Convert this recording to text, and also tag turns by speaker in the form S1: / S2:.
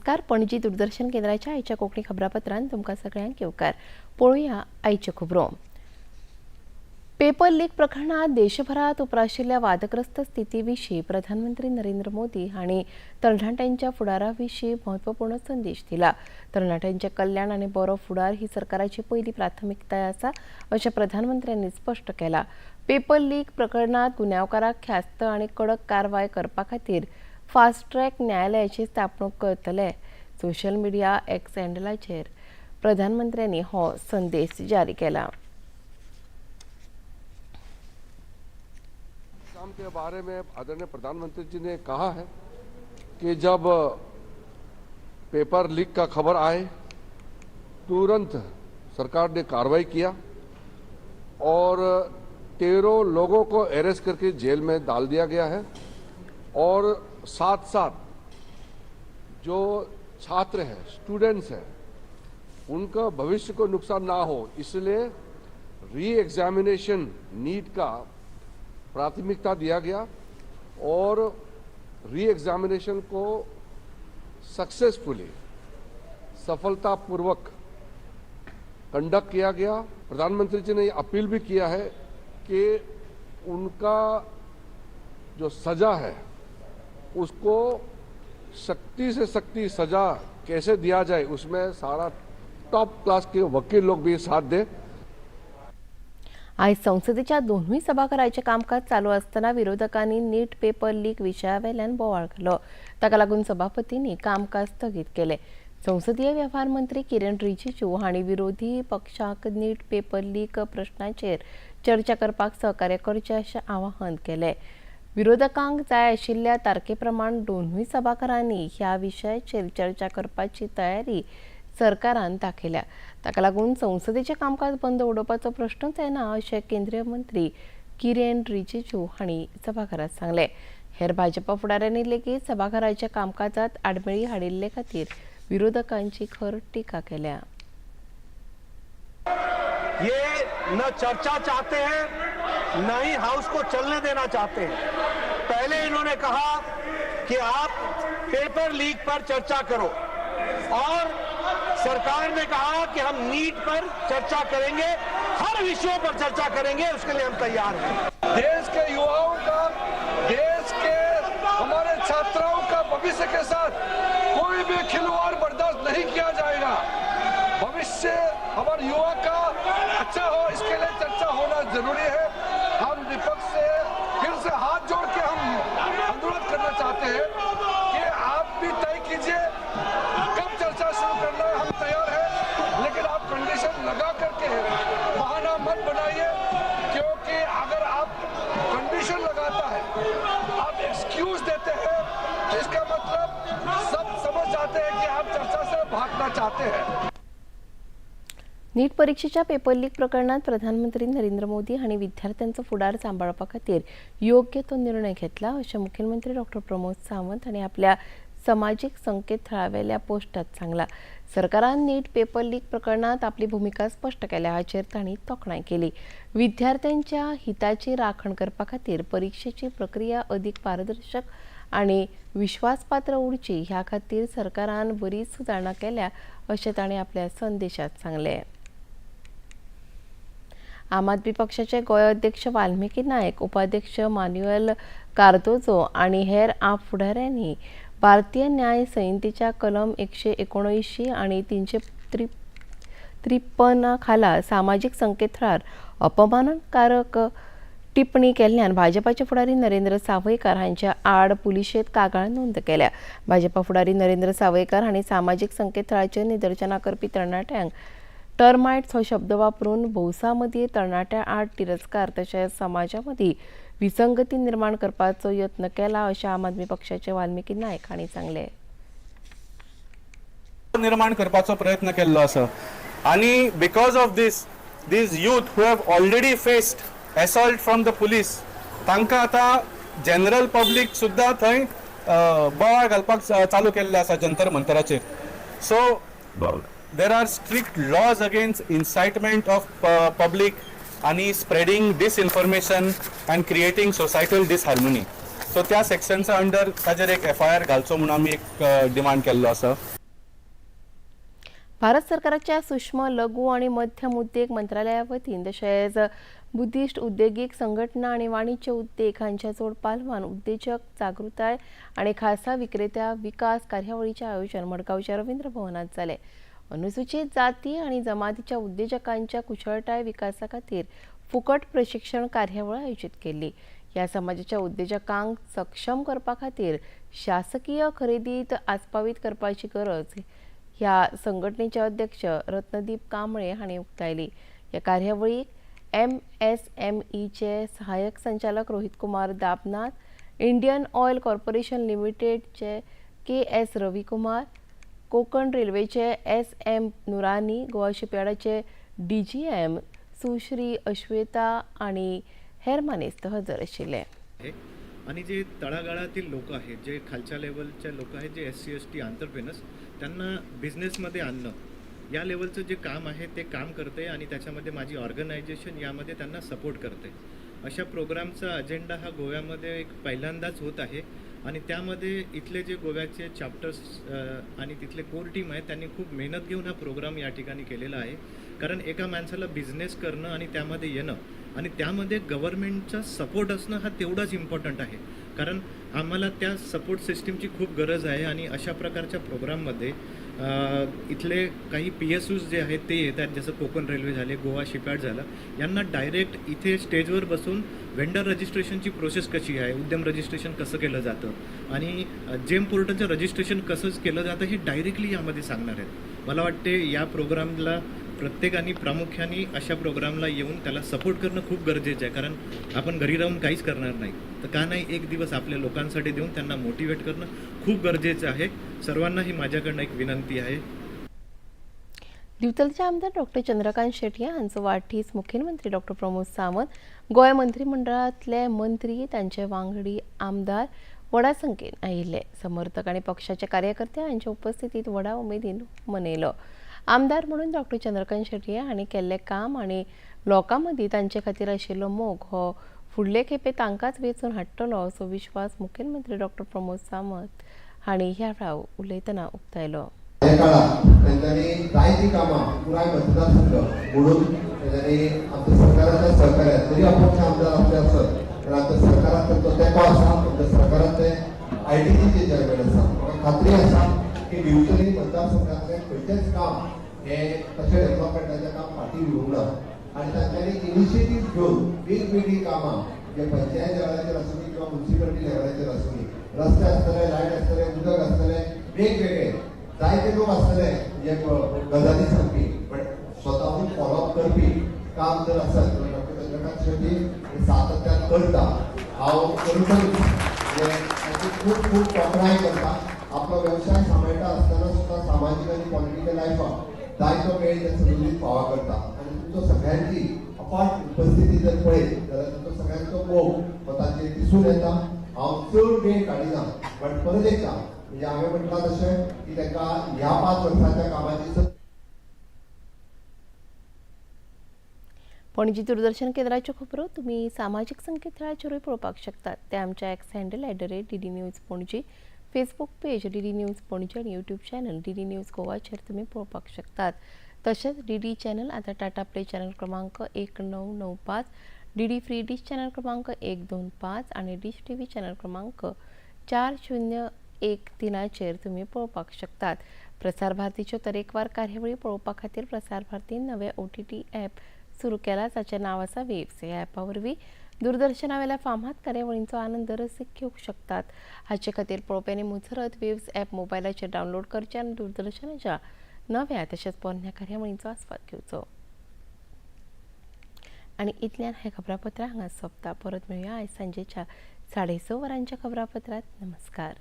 S1: नमस्कार. पणजी दूरदर्शन केंद्राच्या आयच्या कोंकणी खबरापत्रांत तुमकां सगळ्यांक येवकार. पळोवया आयच्यो खबरो. पेपर लीक प्रकरणात देशभरात उप्राशिल्ल्या वादग्रस्त स्थिती विशीं प्रधानमंत्री नरेंद्र मोदी हांणी तरणाट्यांच्या फुडारा विशीं म्हत्वपूर्ण संदेश दिला. तरणाट्यांचें कल्याण आनी बरो फुडार ही सरकाराची पयली प्राथमिकताय आसा, अशें प्रधानमंत्र्यांनी स्पश्ट केलां. पेपर लीक प्रकरणात गुन्यांवकारांक ख्यास्त आनी कडक कारवाय करपा खातीर फास्ट ट्रॅक न्यायालयाची स्थापणूक करतले. सोशल मिडिया एक्स हँडलाचेर प्रधानमंत्र्यांनी हो संदेश जारी केला.
S2: काम के बारे में आदरणीय प्रधानमंत्री जी ने कहा है कि जब पेपर लीक का खबर आए, तुरंत सरकार ने कार्रवाई किया और 13 लोगों को अरेस्ट करके जेल में डाल दिया गया है और साथ साथ जो छात्र हैं, स्टूडेंट्स हैं, उनका भविष्य को नुकसान ना हो, इसलिए री एग्जामिनेशन नीट का प्राथमिकता दिया गया और री एग्जामिनेशन को सक्सेसफुली, सफलतापूर्वक कंडक्ट किया गया. प्रधानमंत्री जी ने अपील भी किया है कि उनका जो सजा है, उसको सख्ती से सख्ती सजा कैसे दिया जाए, उसमें सारा टॉप क्लास के वकील लोग भी साथ दें.
S1: आयज संसदेच्या दोनूय सभाघराचें कामकाज चालू आसतना विरोधकांनी नीट पेपर लीक विशयावेल्यान बोवाळ घालो. ताका लागून सभापतींनी कामकाज स्थगीत केलें. संसदीय वेव्हार मंत्री किरण रिजिजू हांणी विरोधी पक्षांक नीट पेपर लीक प्रश्नाचेर चर्चा करपाक सहकार्य करचें अशें आवाहन केलें. विरोधकांक जाय आशिल्ल्या तारखे प्रमाण दोनूय सभाघरांनी ह्या विशयाचेर चर्चा करपाची तयारी सरकारान दाखयल्या. ताका लागून संसदेचें कामकाज बंद उडोवपाचो प्रश्नच येना, अशें केंद्रीय मंत्री किरेन रिजिजू हांणी सभाघरात सांगलें. हेर भाजपा फुडाऱ्यांनी लेगीत सभाघराच्या कामकाजात आडमेळी हाडिल्ले खातीर विरोधकांची खर टिका केल्या.
S3: ये न चर्चा चाहते हैं, न ही हाउस को चलने देना चाहते हैं. पहले इन्होंने कहा कि आप पेपर लीक पर चर्चा करो और सरकार ने कहा कि हम नीट पर चर्चा करेंगे, हर विषयों पर चर्चा करेंगे, उसके लिए हम तैयार हैं.
S2: देश के युवाओं का, देश के हमारे छात्राओं का भविष्य के साथ कोई भी खिलवाड़ बर्दाश्त नहीं किया जाएगा. भविष्य हमारे युवा का अच्छा हो, इसके लिए चर्चा होना जरूरी है. हम विपक्ष से फिर से हाथ जोड़ के हम अनुरोध करना चाहते हैं कि आप भी तय कीजिए कब चर्चा शुरू करना है. हम तैयार हैं, लेकिन आप कंडीशन लगा करके बहाना मत बनाइए, क्योंकि अगर आप कंडीशन लगाता है, आप एक्सक्यूज देते हैं, तो इसका मतलब सब समझ जाते हैं कि आप चर्चा से भागना चाहते हैं.
S1: नीट परीक्षेच्या पेपर लीक प्रकरणात प्रधानमंत्री नरेंद्र मोदी हांणी विद्यार्थ्यांचो फुडार सांबाळपा खातीर योग्य तो निर्णय घेतला, अशें मुखेलमंत्री डॉक्टर प्रमोद सावंत हांणी आपल्या समाजीक संकेतथळावेल्या पोस्टात सांगलां. सरकारान नीट पेपर लीक प्रकरणात आपली भुमिका स्पश्ट केल्या, हाचेर तांणी तोखणाय केली. विद्यार्थ्यांच्या हिताची राखण करपा खातीर परिक्षेची प्रक्रिया अदीक पारदर्शक आनी विश्वासपात्र उरची ह्या खातीर सरकारान बरीच सुदारणा केल्या, अशें तांणी आपल्या संदेशात सांगलें. आम आदमी पक्षाचे गोंय अध्यक्ष वाल्मिकी नायक, उपाध्यक्ष मान्युएल कार्दोजो आनी हेर आप फुडाऱ्यांनी भारतीय न्याय संहितेच्या कलम 179 आनी 353 खाला सामाजीक संकेतथळार अपमानकारक टिप्पणी केल्ल्यान भाजपाचे फुडारी नरेंद्र सावयकार हांच्या आड पुलिशेंत कागाळ नोंद केल्या. भाजपा फुडारी नरेंद्र सावयकार हांणी सामाजीक संकेतथळाचेर निदर्शनां करपी तरणाट्यांक टर्मायट्स हो शब्द वापरून भौसा मदीं तरणाट्यां आड तिरस्कार तशेंच समाजा मदीं विसंगती निर्माण करपाचो यत्न केला, अशें आम आदमी पक्षाचे वाल्मिकी नायक हांणी सांगलें.
S4: निर्माण करपाचो प्रयत्न केल्लो आसा आनी because of this, these youth who have already faced assault from the police, तांकां आतां जनरल पब्लीक सुद्दां थंय बोवाळ घालपाक चालू केल्लें आसा Jantar मंतराचेर. So there are strict laws against incitement of public आणि spreading disinformation and creating societal disharmony. So त्या सेक्शनचा अंडर ताजेर एक एफआयआर घालचो म्हणून आमी एक डिमांड केल्लो आसा.
S1: भारत सरकाराच्या सूक्ष्म लघु आणि मध्यम उद्योग मंत्रालया वतीन तशेंच बुद्धिस्ट उद्देगीक संघटना आणि वाणिज्य उद्योग हांच्या जोड पालवान उद्देजक जागृताय आणि खासा विक्रेत्या विकास कार्यावळीचें आयोजन मडगांवच्या रवींद्र भवनात जालें. अनुसूचित जाती आणि जमातीच्या उद्देजकांच्या कुशळटाय विकासा खातीर फुकट प्रशिक्षण कार्यावळ आयोजीत केल्ली. ह्या समाजाच्या उद्देजकांक सक्षम करपा खातीर शासकीय खरेदीत आस्पावीत करपाची गरज ह्या संघटनेचे अध्यक्ष रत्नदीप कांबळे हांणी उक्तायली. ह्या कार्यावळीक एमएसएमईचे सहाय्यक संचालक Rohit Kumar Dabnath, Indian Oil Corporation लिमिटेडचे के.एस. रविकुमार, कोकण रेल्वेचे एस.एम. नुरानी, गोवा शिपयार्डाचे डीजीएम सुश्री अश्वेता आनी हेर मानेस्त हजर आशिल्ले.
S5: आणि जे तळागाळातील लोक आहेत, जे खालच्या लेवलच्या लोक आहेत, जे एससी एसटी आंतरप्रेनर्स, त्यांना बिझनेसमध्ये आणणं या लेवलचं जे काम आहे ते काम करते आणि त्याच्यामध्ये माझी ऑर्गनायझेशन यामध्ये त्यांना सपोर्ट करते. अशा प्रोग्रामचा अजेंडा हा गोव्यामध्ये एक पहिल्यांदाच होत आहे आणि त्यामध्ये इथले जे गोव्याचे चॅप्टर्स आणि तिथले कोर टीम आहे त्यांनी खूप मेहनत घेऊन हा प्रोग्राम या ठिकाणी केलेला आहे. कारण एका माणसाला बिझनेस करणं आणि त्यामध्ये येणं आणि त्यामध्ये गव्हर्नमेंटचा सपोर्ट असणं हा तेवढाच इम्पॉर्टंट आहे. कारण आम्हाला त्या सपोर्ट सिस्टीमची खूप गरज आहे आणि अशा प्रकारच्या प्रोग्राममध्ये इथले काही पीएसयूज जे आहेत ते येतात, जसं कोकण रेल्वे झाले, गोवा शिपयार्ड झालं, यांना डायरेक्ट इथे स्टेजवर बसून व्हेंडर रजिस्ट्रेशनची प्रोसेस कशी आहे, उद्यम रजिस्ट्रेशन कसं केलं जातं आणि जेम पोर्टलचं रजिस्ट्रेशन कसं केलं जातं हे डायरेक्टली यामध्ये सांगणार आहेत. मला वाटते या प्रोग्रामला प्रत्येकाने प्रामुख्याने अशा प्रोग्रामला येऊन त्याला सपोर्ट करणं खूप गरजेचं आहे. कारण आपण घरी राहून काहीच करणार नाही, तर का नाही एक दिवस आपल्या लोकांसाठी देऊन त्यांना मोटिवेट करणं खूप गरजेचं आहे. सर्वांना ही माझ्याकडनं एक विनंती आहे.
S1: दिवचलचे आमदार डॉक्टर चंद्रकांत शेटये हांचो वाडदीस मुखेलमंत्री डॉक्टर प्रमोद सावंत, गोंय मंत्रिमंडळांतले मंत्री, तांचे वांगडी आमदार व्हडा संख्येन आयिल्ले. समर्थक आनी पक्षाचे कार्यकर्ते हांचे उपस्थितीत व्हडा उमेदीन मनयलो. आमदार म्हणून डॉक्टर चंद्रकांत शेटये हांणी केल्लें काम आनी लोकां मदीं तांचे खातीर आशिल्लो मोग हो फुडले खेपे तांकांच वेंचून हाडटलो असो विश्वास मुखेलमंत्री डॉक्टर प्रमोद सावंत हांणी ह्या वेळार उलयतना उक्तायलो.
S6: ह्या काळात तेंच्यांनी जायतीं कामां पुराय मतदारसंघ म्हणून तेंच्यांनी आमच्या सरकाराच्या सहकार्यात जरी अपक्ष आमदार आसले आसत तर आमच्या सरकारात तेंचो तेंको आसा. आमच्या सरकारात ते आयडीजीचे चेअरमॅन आसा. म्हाका खात्री आसा की दिवचली मतदारसंघातलें खंयचेंच काम हे तशें डेव्हलपमेंटाचें काम फाटीं उरूंक ना आनी तांच्यांनी इनिशिएटीव घेवन वेगवेगळीं कामां जे पंचायत लेवलाचेर आसूं किंवा मुन्सिपालिटी लेवलाचेर आसूं, रस्ते आसतले, लायट आसतले, उदक आसतले, वेगवेगळे जायते लोक आसतले जे गजाली सांगपी, बट स्वताहून फॉलोअप करपी काम जर आसत तर डॉक्टर चंद्रकांत शेट्टी हे सातत्यान करता. हांव खरोखरीच म्हणजे खूब खूब तोखणाय करता. आपलो वेवसाय सांबाळटा आसतना सुद्दां सामाजीक आनी पॉलिटिकल लायफाक जायतो वेळ ते सदोदीत फावो करता आनी तुमचो सगळ्यांची अफाट उपस्थिती जर पळयत जाल्यार तुमचो सगळ्यांचो मोग हो तांचेर दिसून येता. हांव चड वेळ काडिना, बट परत एकदां म्हणजे हांवें म्हटलां तशें की तांकां ह्या 5 वर्सांच्या कामाची.
S1: पणजी दूरदर्शन केंद्राच्यो खबरो तुमी सामाजीक संकेतथळाचेरूय पळोवपाक शकतात. ते आमच्या X handle @DD News Panaji, Facebook page DD News Panaji आनी यूट्यूब चॅनल डीडी न्यूज गोवाचेर तुमी पळोवपाक शकतात. तशेंच डीडी चॅनल आतां टाटा प्ले चॅनल क्रमांक 1995, डीडी फ्री डिश चॅनल क्रमांक 125 आनी डिश टीव्ही चॅनल क्रमांक 4013चेर तुमी पळोवपाक शकतात. प्रसार भारतीच्यो तरेकवार कार्यावळी पळोवपा खातीर प्रसार भारतीन नवे ओटीटी ॲप सुरू केला, जाचें नांव आसा वेव्स. ह्या ॲपा वरवीं दूरदर्शनावेल्या फामाद कार्यावळींचो आनंद रसीक घेवंक शकतात. हाचे खातीर पळोवप्यांनी मुजरत वेव्स ॲप मोबायलाचेर डावनलोड करचें आनी दूरदर्शनाच्या नव्या तशेंच पोरण्या कार्यावळींचो आस्वाद घेवचो. आनी इतल्यान हें खबरापत्र हांगा सोंपता. परत मेळुया आयज सांजेच्या 6:30 वरांच्या खबरापत्रांत. नमस्कार.